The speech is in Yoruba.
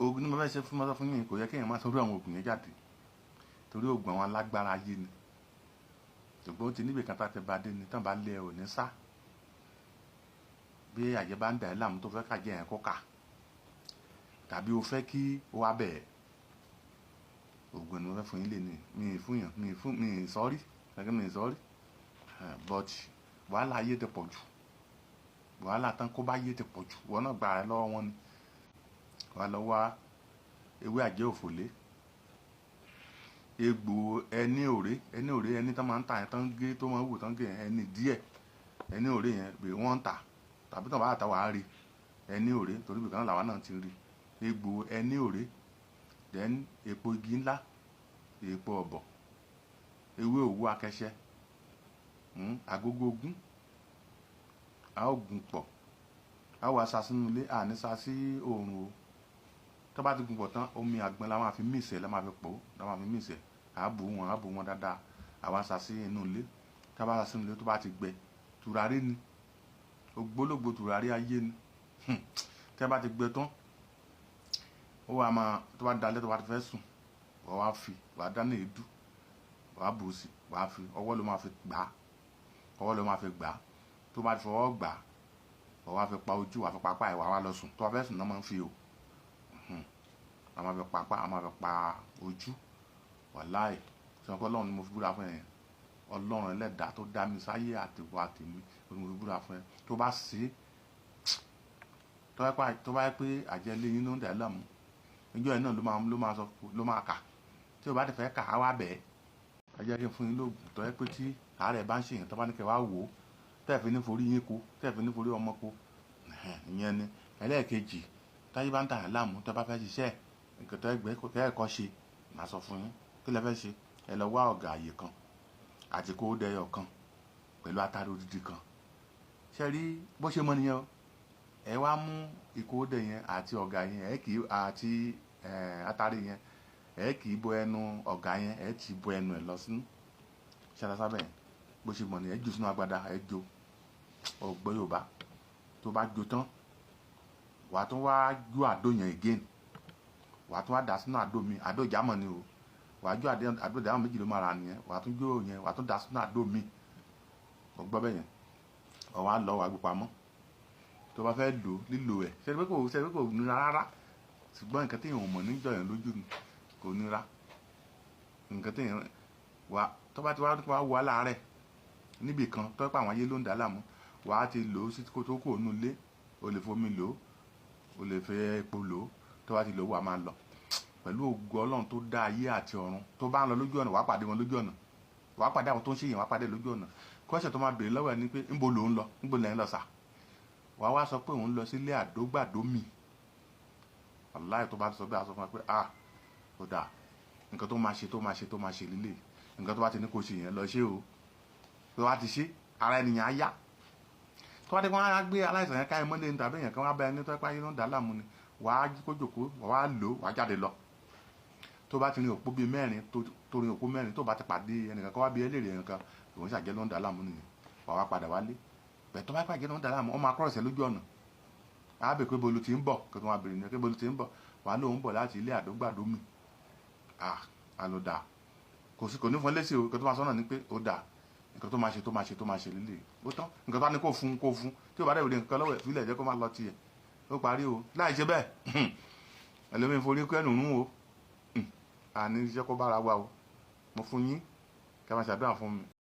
Oògùn ní mo fẹ́ ṣe fún mọ́tò fún yín, kò yẹ kéèyàn máa sọdún àwọn oògùn yẹn jáde, torí oògùn àwọn alágbára ayé ni. Ṣùgbọ́n ó ti níbi kan tá a ti bá dé ni tán bá lé ẹ ò ní sá. Bí àjẹ́ bá ń dà ẹ́ láàmú, tó fẹ́ kàjẹ́ yẹn kó kà, tàbí o fẹ́ kí ó wá bẹ̀, oògùn ni mo fẹ́ fún yín lé ní. Mi ì fún yàn, mi ì fún, mi ì sọ́rí gẹ́gẹ́, mi ì sọ́rí, but wàhálà ayé ti pọ̀ jù, wàhálà tán kó bá yé ti pọ̀ jù. Wọn náà gba ẹ lọ́wọ́ wọn ni. Wàá lọ wá ewé àjẹ́ òfòlé, egbò ẹni òré, ẹni òré, ẹni tán máa ń tà yẹn, tán gé tó máa ń wù, tán gé yẹn, ẹni díẹ̀, ẹni òré yẹn pé wọ́n ń tà, tàbí tán bá tà, wàá rí ẹni òré, torí ibìkan náà làwa náà ti rí egbò ẹni òré. Then epo igi ńlá, epo ọ̀bọ̀, ewé òwú akẹ́ṣẹ́, agogo ogún, a ó gún pọ̀, a ó wá sa sínú ilé, a ní sa sí oòrùn o. Tó bá ti gún pọ̀ tán, omi àgbọn la máa fi mix ẹ̀, la máa fi pò, la máa fi mix ẹ̀. A bù wọn, a bù wọn dáadáa, a wá sa sí inú ilé. Tá a bá sa sínú ilé, tó bá ti gbẹ, tùràrí ni, ògbólógbò tùràrí ayé ni. Tí a bá ti gbẹ tán, ó wà máa tó bá dalẹ̀, tó bá ti fẹ́ sùn, wàá wá fi, wàá dáná èédú, wàá bù sí, wàá fi ọwọ́ ló máa fi gbà á, ọwọ́ ló máa fi gbà á. Tó bá ti fọwọ́ gbà á, wàá wá fi pa ojú, wàá fi papá ẹ̀, wàá wá lọ sùn. Tó bá fẹ́ sùn náà máa ń fi o, a máa fi papá, a máa fi pa ojú. Wàláì, sọ pé Ọlọ́run ni mo fi búra fún ẹ. Ọlọ́run ẹlẹ́dàá tó dá mi sáyé àtiwọ́ àtèmi ni mo fi búra fún ẹ. Tó bá ṣe é, tó bá yẹ pé àjẹlé yín ló ń dà ẹ́ láàmú, ìjọ yẹn náà ló máa sọ, ló máa kà. Tí o bá ti fẹ́ kà á, wá bẹ́ẹ̀. Ẹ jẹ́ kí n fún yín lóògùn tó yẹ pé tí àárẹ̀ bá ń ṣèyàn, tó bá ní kẹ́ wá wò ó, tẹ́ẹ̀ fi ní forí yín ko, tẹ́ẹ̀ fi ní forí ọmọ ko. Ìyẹn ni ẹlẹ́ẹ̀kejì. Táyé bá ń dà yín láàmú, tó bá fẹ́ ṣiṣẹ́ nǹkan tó ẹgbẹ́ tẹ́ ẹ̀kọ́ ṣe, màá sọ fún yín kí lẹ fẹ́ ṣe. Ẹ lọ wá ọ̀gà àyè kan àti kó dẹyọ kan pẹ̀lú atari odidi kan. Ṣe rí bó ṣe mọ nìyẹn o. Ẹ wá mú ìkóódẹ yẹn àti ọ̀gà yẹn, ẹ kì í àti atari yẹn, ẹ kì í bọ ẹnu ọ̀gà yẹn, ẹ ti bọ ẹnu ẹ lọ sínú ṣàlàsábẹ yẹn. Bó ṣe mọ nìyẹn. Ẹ jù sínú agbada, ẹ jó ọgbọ́n Yorùbá. Tó bá jó tán, wàá tún wá jó àdó yẹn again, wàá tún wá dà sínú àdó mi, àdó ìjámọ̀ ni o. Wàá jó àdó ìjámọ̀ méjì ló máa ra nìyẹn. Wàá tún jó yẹn, wàá tún dà sínú àdó mi, ọgbọ́n bẹ́yẹn. Wàá wá lọ, wàá gbé pamọ́. Tó bá fẹ́ lò, lílò ẹ̀, ṣe pé kò nira rárá, ṣùgbọ́n nǹkan téèyàn ò mọ̀ níjọ yẹn lójú ni kò nira. Nǹkan téèyàn wà, tó bá ti wá wọ aláàárẹ̀ níbì kan, tó pé àwọn ayé ló ń dà á láàmú, wàá ti lò ó sí kó tó kò nù lé. O lè fomi lò ó, o lè fi epo lò ó. Tó bá ti lò ó, wàá máa lọ pẹ̀lú ògo Ọlọ́run tó dá ayé àti ọ̀run. Tó bá ń lọ lójú ọ̀nà, wàá pàdé wọn lójú ọ̀nà, wàá pàdé àwọn tó ń ṣe yẹn, wàá pàdé lójú ọ̀nà. Question tó máa béèrè lọ́wọ́ ẹ ni pé, "Ńbo lò ń lọ? Ńbo lẹ́ ń lọ sà?" Wàá wá sọ pé òun lọ sílé àdógbàdómì. Wàláì, tó bá sọ bẹ́ẹ̀, a sọ fún wa pé, "Ah, ó dáa." Nǹkan tó máa ṣe, tó máa ṣe, tó máa ṣe lílé, nǹkan tó bá ti ní kó ṣe yẹn, lọ ṣe o. Tó bá ti ṣe, ara ènìyàn á yá. Tó bá ti kọ́, á gbé aláìsàn yẹn ká ẹ mọ́lẹ̀ ní, tàbí èèyàn kan wá bá ẹni tó ẹ páyé ló ń dà á láàmú ni, wàá kó jòkó, wàá lò, wàá jáde lọ. Tó bá ti rin òpó bíi mẹ́rin, tó rin òpó mẹ́rin, tó bá ti pàdé ẹnìkan kó wá bí ẹlẹ́rìí ẹnìkan, òun ṣàjẹ́ ló ń dà á láàmú nìyẹn, wàá wá padà wálé. Bẹ́ẹ̀ tó bá pàjẹ́ ló ń dà á láàmú, wọ́n máa cross ẹ lójú ọ̀nà, á bẹ̀ pé bolo ti ń bọ̀. Kí wọ́n máa bèrè ní pé bolo ti ń bọ̀, wàá lóun bọ̀ láti ilé àdógbàdómì. Ah, àlọ́ dà kò sí, kò ní fún lẹ́sìn o. Nǹkan tó máa sọ́nà ni pé ó dà, nǹkan tó máa ṣe, tó máa ṣe, tó máa ṣe lílé, ó tán. Nǹkan tó bá ní kó fún, kó fún. Tí ó bá dẹ̀ wòlé nǹkan lọ́wọ́ ẹ̀, fílẹ̀, jẹ́ kó má lọ tiẹ̀, ó parí o. Láì ṣe bẹ́ẹ̀, ẹlòmíín forí kẹ́nu rún o. Àní iṣẹ́ kó bára wa o. Mo fún yín kí a máa ṣàdúrà fún mi.